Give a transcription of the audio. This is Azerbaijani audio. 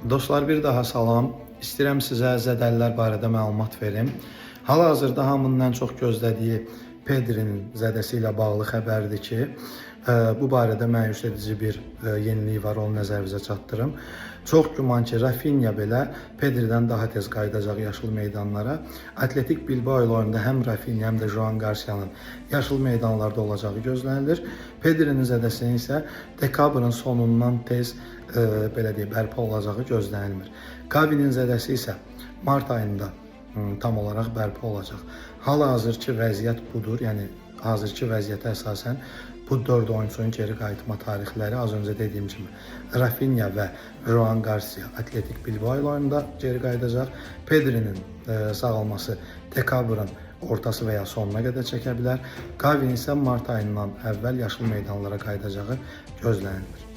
Dostlar, bir daha salam. İstəyirəm sizə zədəlilər barədə məlumat verim. Hal-hazırda hamının ən çox gözlədiyi Pedrinin zədəsi ilə bağlı xəbərdir ki, bu barədə məyus edici bir yenilik var, onu nəzərinizə çatdırım. Çox güman ki, Rafinha belə Pedridən daha tez qayıdacaq yaşıl meydanlara. Atletik Bilbao ilə oyunda həm Rafinha, həm də Joan Garcia'nın yaşıl meydanlarda olacağı gözlənilir. Pedrinin zədəsinin isə dekabrın sonundan tez belə deyək, bərpa olacağı gözlənilmir. Gavinin zədəsi isə mart ayında tam olaraq bərpa olacaq. Hal-hazırki vəziyyət budur. Yəni hazırki vəziyyətə əsasən bu 4 oyunçunun geri qayıtma tarixləri az öncə dediyim kimi Rafinha və Joan Garcia Atletik Bilbao ilə oyunda geri qayıdacaq. Pedrinin sağalması dekabrın ortası və ya sonuna qədər çəkə bilər. Gavinin isə mart ayından əvvəl yaşıl meydanlara qayıdacağı gözlənilir.